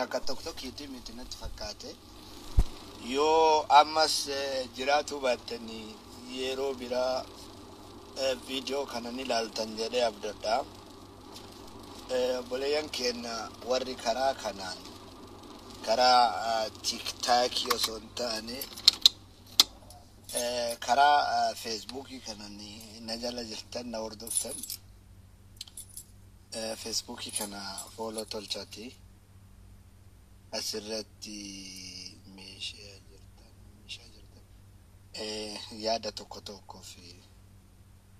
Akka tokko tokkiitti miti natti fakkaate. Yoo ammas jiraachuu baattanii yeroo biraa viidiyoo kana ni ilaaltan jedhee abdadha. Obboleeyyan keenya warri karaa kanaan karaa TikTokii osoo hin taane karaa Facebookii kanaan na jala jirtan, na hordoftan, Facebookii kana follow tolchaati. Asirratti meeshaa jirtan, meeshaa jirtan, yaada tokko tokkoo fi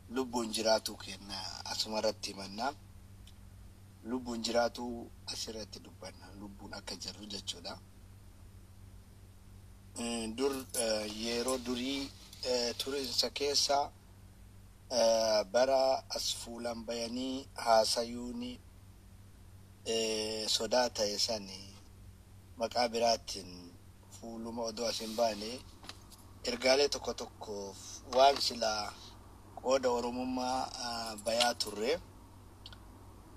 lubbuun jiraatu kenna asuma irratti himanna. Lubbuun jiraatu asirratti dubbanna. Lubbuun akka jirru jechuudha. Dur yeroo durii turinsa keessa bara as fuulaan bayanii haasayuuni sodaa ta'e sani, maqaa biraatiin fuuluma odoo as hin baane ergaalee tokko tokkoof waan silaa qooda Oromummaa bayaa turre.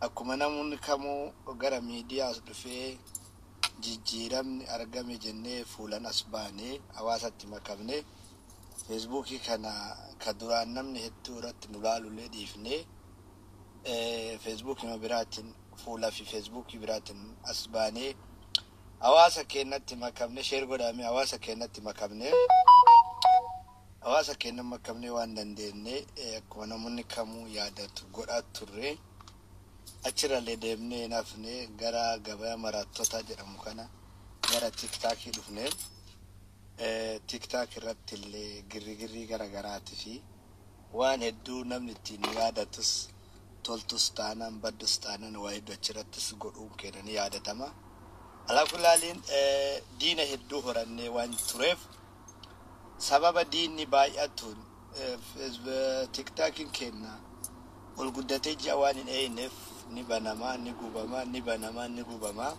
Akkuma namni kamuu gara miidiyaas dhufee jijjiiramni argame jennee fuulan as baane hawaasatti makamne, Facebookii kana ka duraan namni hedduu irratti nu laalullee dhiifne, Facebookii biraatiin, fuulaa fi Facebookii biraatiin as baanee hawaasa keenyatti makamne. Share godhame, hawaasa keenyatti makamne, hawaasa keenya makamne waan dandeenye akkuma namoonni kamuu yaadatu godhaa turre. Achirrallee deemnee nafne gara gabaa maraattota jedhamu kana gara TikTokii dhufne. TikTok irratti illee girrigirrii gara garaatii fi waan hedduu namni ittiin yaadatus, toltus taanaan baddus taanaan, waa hedduu achirrattis godhuun keenya ni yaadatama. Alaakulaaliin diina hedduu horannee waan tureef, sababa diinni baay'atuun TikTokiin keenya ol guddatee ji'a waan hin eeyneef ni banamaa, ni gubamaa, ni banamaa, ni gubamaa.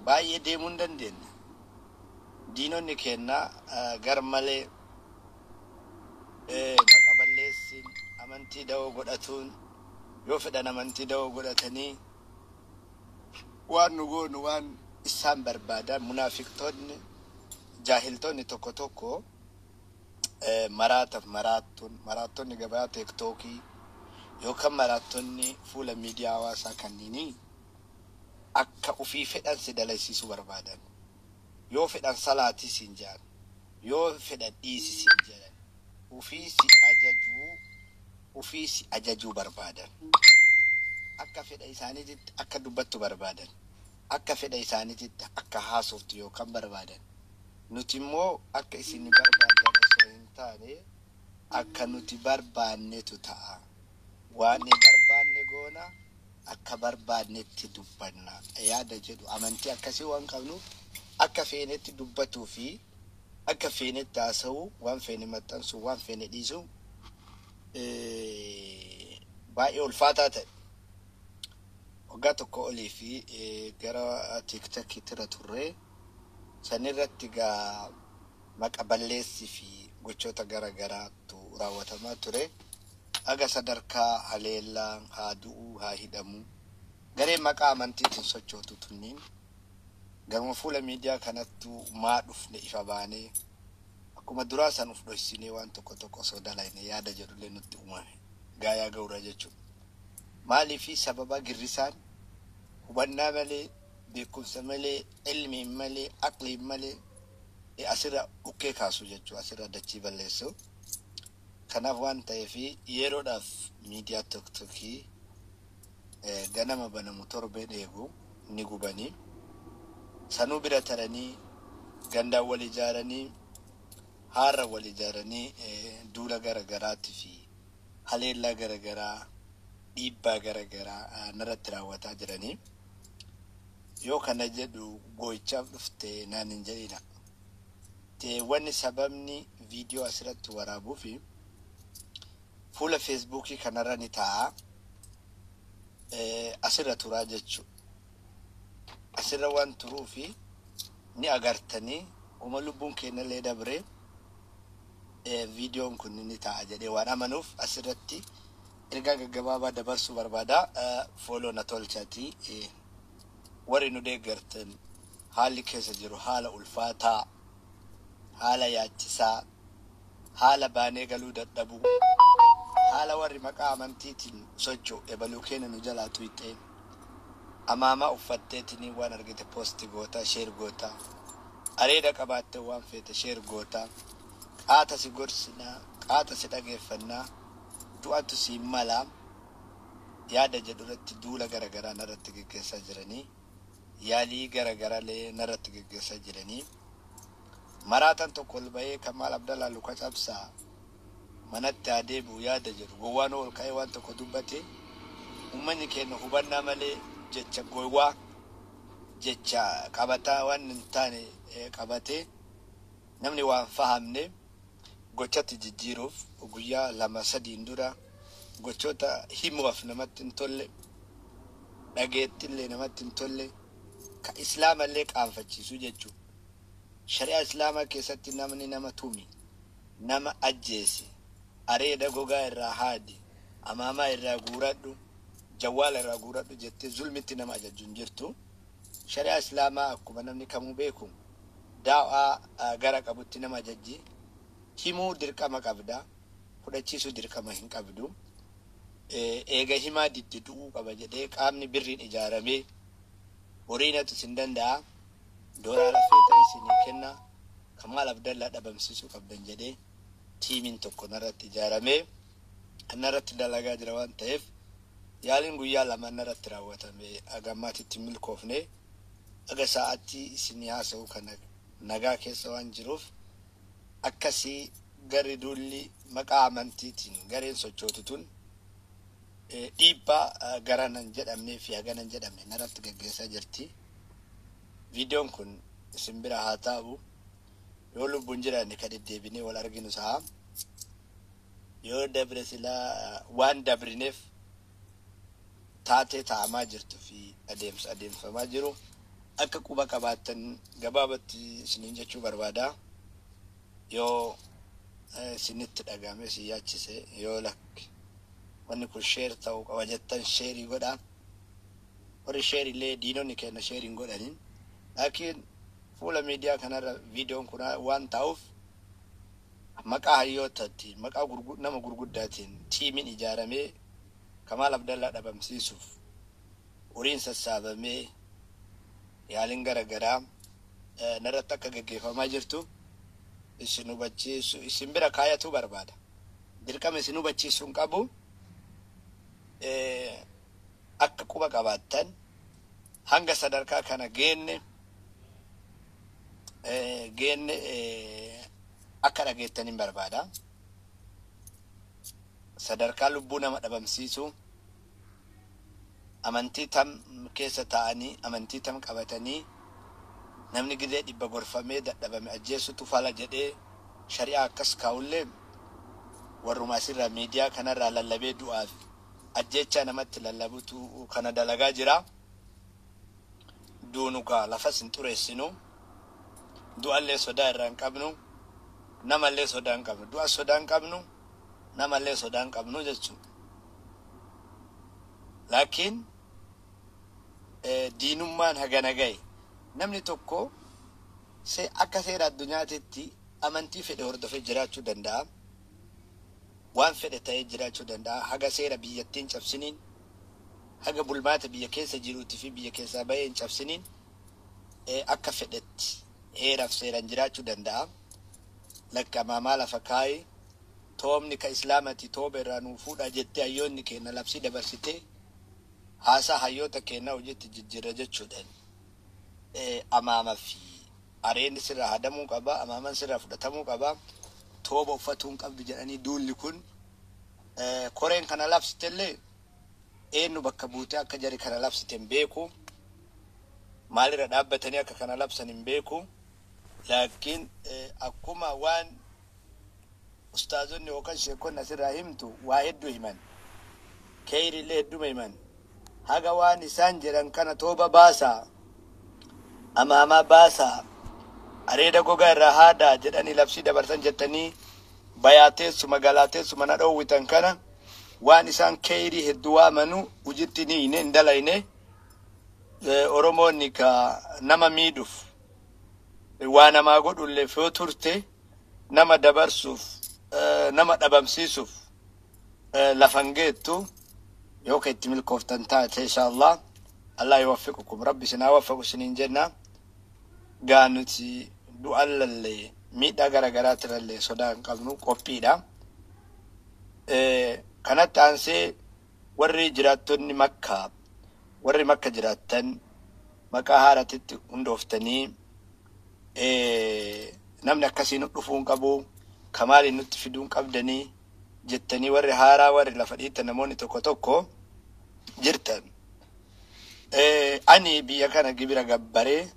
Baay'ee deemuu hin dandeenye. Diinonni keenya gar malee maqa balleessiin amantii da'oo godhatuun, yoo fedhan amantii da'oo godhatanii waan nu goonu waan isaan barbaadan, munaafiqtoonni, jaahiltoonni tokko tokko, maraataaf maraattuun, maraattonni gabaa TikTokii yookaan maraattonni fuula miidiyaa hawaasaa kanneenii akka ufii fedhan si dalaysiisuu barbaadan. Yoo fedhan salaatii siin jedhan, yoo fedhan dhiisi siin jedhan, ufii si ajajuu, ufii si ajajuu barbaadan. Akka fedha isaaniititti akka dubbattu barbaadan. Akka fedha isaaniititti akka haasoftu yookaan barbaadan. Nuti immoo akka isin barbaadan osoo hin taane akka nuti barbaannetu ta'a. Waan barbaanne goona, akka barbaannetti dubbanna. Yaada jedhu amantii akkasii waan qabnuuf akka feenetti dubbatuu fi akka feenetti haasa'uu, waan feene maxxansuu, waan feene dhiisuu baay'ee ulfaataa ta'e. Waggaa tokko olii fi gara TikTokiitti irra turre. Sanirratti gaa maqa balleessii fi gochoota gara garaatu raawwatamaa ture. Aga sadarkaa haleellaa, haa du'uu, haa hidhamu. Gareen maqaa amantiitiin sochootu tunniin garuma fuula miidiyaa kanattu maa dhufne ifa baanee akkuma duraa san uf dhoysinee waan tokko tokko osoo dalayne yaada jedhullee nutti uumame. Gaayaa ga'uura jechuudha. Maaliifi sababa girrisaan hubannaa malee, beekumsa malee, ilmiin malee, aqliin malee asirra dhukkee kaasu jechuudha. Asirra dachii balleessu. Kanaaf waan ta'eef yeroodhaaf miidiyaa TikTokii ganama banamu torbeen eegu ni gubanii. Sanuu bira taranii gandaan wal ijaaranii, haara wal ijaaranii, duula gara garaatii fi haleellaa gara garaa, dhiibbaa gara garaa narratti raawwataa jiranii. Yoo kana jedhu boo'ichaaf dhufte naan hin jedhina. Wanni sababni viidiyoo asirratti waraabuu fi fuula Facebookii kanarra ni taa'a. Asirra turaa jechuudha. Asirra waan turuu fi ni agartanii uma lubbuun keenyallee dabree viidiyoon kun ni ta'a jedhee waan amanuuf asirratti ergaa gaggabaabaa dabarsuu barbaada. Follow na tolchaatii. Warri nu deeggartan, haalli keessa jiru haala ulfaataa, haala yaachisaa, haala baanee galuu dadhabuu, haala warri maqaa amantiitiin socho'u ebaluu keenya nu jalaa tuyxee, amaamaa uffatteetiin waan argite post gootaa, share gootaa, areeda qabaattee waan feete share gootaa, qaata si gorsinaa, qaata si dhageeffannaa, du'atu si malaa yaada jedhu irratti duula garagaraa narratti geggeessaa jiranii, yaalii garagaraalee narratti geggeessaa jiranii. Maraatan tokko ol bahee Kamaal Abdallaa luka cabsaa, manatti haa deebi'u yaada jedhu, gowwaan ol ka'ee waan tokko dubbate, uummanni keenya hubannaa malee jecha gowwaa, jecha qabataa waan hin taane qabatee, namni waan fahamne gochatti jijjiiruuf guyyaa 2-3n dura gochoota himuuf namatti hin tolle, dhageettillee namatti hin tolle, ka islaamallee qaanfachiisu jechuudha. Shari'aa islaamaa keessatti namni nama tumi, nama ajjeese, areeda gogaa irraa haadi, amaamaa irraa guuradhu, jawwaala irraa guuradhu jettee zulmitti nama ajajju hin jirtu. Shari'aa islaamaa akkuma namni kamuu beeku daa'aa gara qabutti nama ajajji. Himuu dirqama qabda, fudhachiisuu dirqama hin qabdu. Eega himaa diddi du'uu qaba jedhee qaamni birriin ijaaramee, horiinatu isin danda'a, doolaara feeta isinii kenna, Kamaal Abdallaa dhabamsiisuu qabdan jedhee tiimiin tokko narratti ijaaramee narratti dalagaa jira waan ta'eef, yaaliin guyyaa 2 narratti raawwatame hagammaatitti milkoofne. Aga sa'aatti isinii haasa'u kana nagaa keessa waan jiruuf, akkasii garri duulli maqaa amantiitiin gareen sochootu tun dhiibbaa gara nan jedhamnee fi hagana hin jedhamne narratti gaggeessaa jirti. Viidiyoon kun isin bira haa taa'u. Yoo lubbuun jiraanne ka deddeebinee wal arginu sa'a. Yoo dabre silaa waan dabrineef taatee taa'amaa jirtu fi adeemsa adeemsifamaa jiru akka quba qabaattan gabaabatti isiniin jechuu barbaada. Yoo isinitti dhagahame, isin yaachise, yoo lakki wanni kun share ta'uu qaba jettan, share godhaa. Warri share illee diinonni keenya share hin godhanin. Laakiin fuula miidiyaa kanarra viidiyoon kun waan taa'uuf, maqaa hayyootaatiin, maqaa nama gurguddaatiin tiimiin ijaaramee Kamaal Abdallaa dhabamsiisuuf horiin sassaabamee yaaliin gara garaa narratti akka gaggeeffamaa jirtu isin hubachiisu, isin bira kaayatuu barbaada. Dirqama isin hubachiisuu hin qabu. Akka quba qabaattan, hanga sadarkaa kana geenne akka dhageettan hin barbaada. Sadarkaa lubbuu nama dhabamsiisuu, amantii tam keessa taa'anii, amantii tam qabatanii, namni gizee 100 gorfamee dadhabame ajjeesutu fala jedhee shari'aa akkas kaa'ullee, warruma asirraa miidiyaa kanarraa lallabee du'aaf ajjeechaa namatti lallabutu kana dalagaa jira. Duunu kaa lafas hin xureessinu. Du'allee sodaa irraa hin qabnu. Namallee sodaa hin qabnu. Du'a sodaa hin qabnu. Namallee sodaa hin qabnu jechuudha. Laakiin diinummaan hagana gahe, namni tokko akka seera addunyaatitti amantii fedhe hordofee jiraachuu danda'a. Waan fedhe ta'ee jiraachuu danda'a. Haga seera biyyattiin cabsiniin, haga bulmaata biyya keessa jiruutii fi biyya keessaa bahee hin cabsiniin, akka fedhetti heeraaf seeraan jiraachuu danda'a. Lakka amaamaa lafa kaayi, toomni ka islaamati tooba irraa nuu fuudha jettee hayyoonni keenya labsii dabarsitee, haasaa hayyoota keenyaa hojiitti jijjiirra jechuudhaan amaama fi areenni sirraa hadamuu qaba, amaaman sirraa fudhatamuu qaba, tooba uffatuu hin qabdu jedhanii duulli kun, koreen kana labsitellee eenyu bakka buutee akka jari kana labsite hin beeku, maalirra dhaabbatanii akka kana labsan hin beeku. Laakiin akkuma waan ustaazonni yookaan sheekonni asirraa himtu waa hedduu himan, keeyrillee hedduma himan, haga waan isaan jedhan kana tooba baasaa, amaamaa baasaa, areeda gogaa irraa haadaa jedhanii labsii dabarsan jettanii bayaa teessu, magaalaa teessu mana dhoowwitan kana, waan isaan keeyrii hedduu waamanu hojitti ni hine hin dalayne. Oromoonni ka nama miidhuuf waa namaa godhullee yoo turte, nama dabarsuuf, nama dhabamsiisuuf lafan geettu yoo ka itti milkooftan taate. Insha Allah yuwaffiqukum, Rabbi isin haa waffaqu isiniin jenna. Gaa nuti du'allallee miidhaa gara garaatirallee sodaa hin qabnu, qophiidha. Kanatti aansee warri jiraattonni Makkaa, warri Makka jiraattan, maqaa haaratitti hundooftanii namni akkasii nu dhufuu hin qabu, kamaaliin nutti fiduu hin qabdanii jettanii, warri haaraa, warri lafa dhiittan, namoonni tokko tokko jirtan. Ani biyya kana gibira gabbaree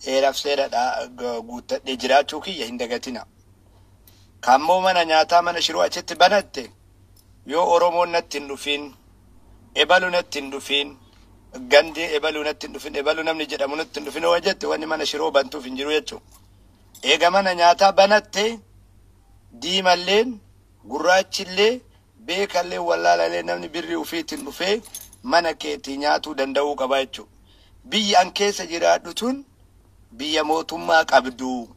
heeraaf seera guuttadhee jiraachuu kiyya hin dagatina. Kaammoo mana nyaataa, mana shiroo achitti banatte, yoo Oromoon natti hin dhufin, ebalu natti hin dhufin, gandi ebaluu natti hin dhufin, ebaluu namni jedhamu natti hin dhufin yoo jette, wanni mana shiroo bantuuf hin jiru jechuudha. Eega mana nyaataa banatte, diimalleen, gurraachillee, beekallee, wallaalallee, namni birrii ofiitiin dhufee mana keetii nyaatuu danda'uu qaba jechuudha. Biyyi an keessa jiraadhu tun biyya mootummaa qabdu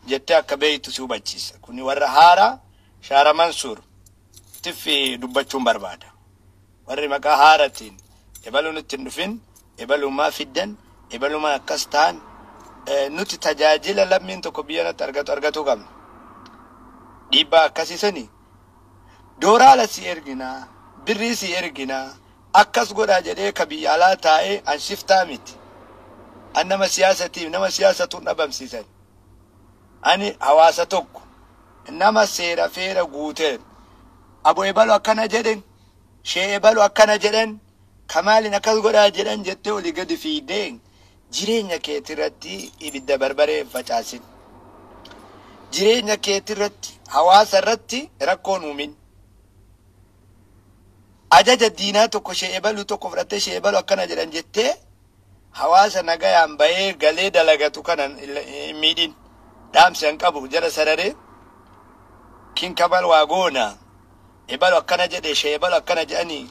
jettee akka beeytu si hubachiisa. Kuni warra haaraa Shaara Mansuur tiffi dubbachuun barbaada. Warri maqaa haaratiin ebaluu nutti hin dhufin, ebalumaa fiddan, ebalumaa akkas ta'an, nuti tajaajila lammiin tokko biyya natti argatu argatuu qabna. Dhiibbaa akkasiisanii dooraala si erginaa, birrii si erginaa, akkas godhaa jedhee ka biyya alaa taa'ee, an shiftaa miti. An nama siyaasatiif nama siyaasatuun dhabamsiisan. Ani hawaasa tokko nama seera feera guuteen abu ebalu akkana jedhen, shee ebalu akkana jedhan, kamaalin akkas godhaa jedhan jettee olii gadi fiidee jireenya keetirratti ibidda barbaree hin facaasin. Jireenya keetirratti, hawaasa irratti rakkoon uumin. Ajaja diinaa tokko, shee ebalu tokko fudhattee, shee ebalu akkana jedhan jettee hawaasa nagayaan bahee galee dalagatu kana hin miidhin. Dhaamsi hin qabu jala sararee kin kabal waa goona, ebalu akkana jedhe, shee ebalu akkana jedhanii,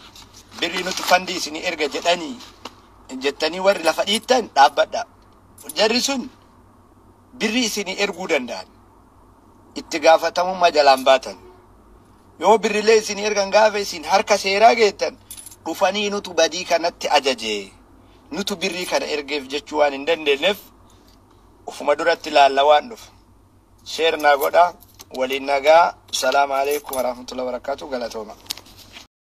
birrii nuti fandii isinii erga jedhanii jettanii warri lafa dhiittan dhaabbadha. Jarri sun birrii isinii erguu danda'an. Itti gaafatamummaa jalaan baatan. Yoo birrilee isinii ergan, gaafa isin harka seeraa geettan, dhufanii nutu badii kanatti ajaje, nutu birrii kana ergeef jechuu waan hin dandeenyeef, ufuma duratti ilaalla waan dhufu. Share naa godha, waliin nagaa. Salaamu alaikum warahmatullahi wabarakatuh, galatooma.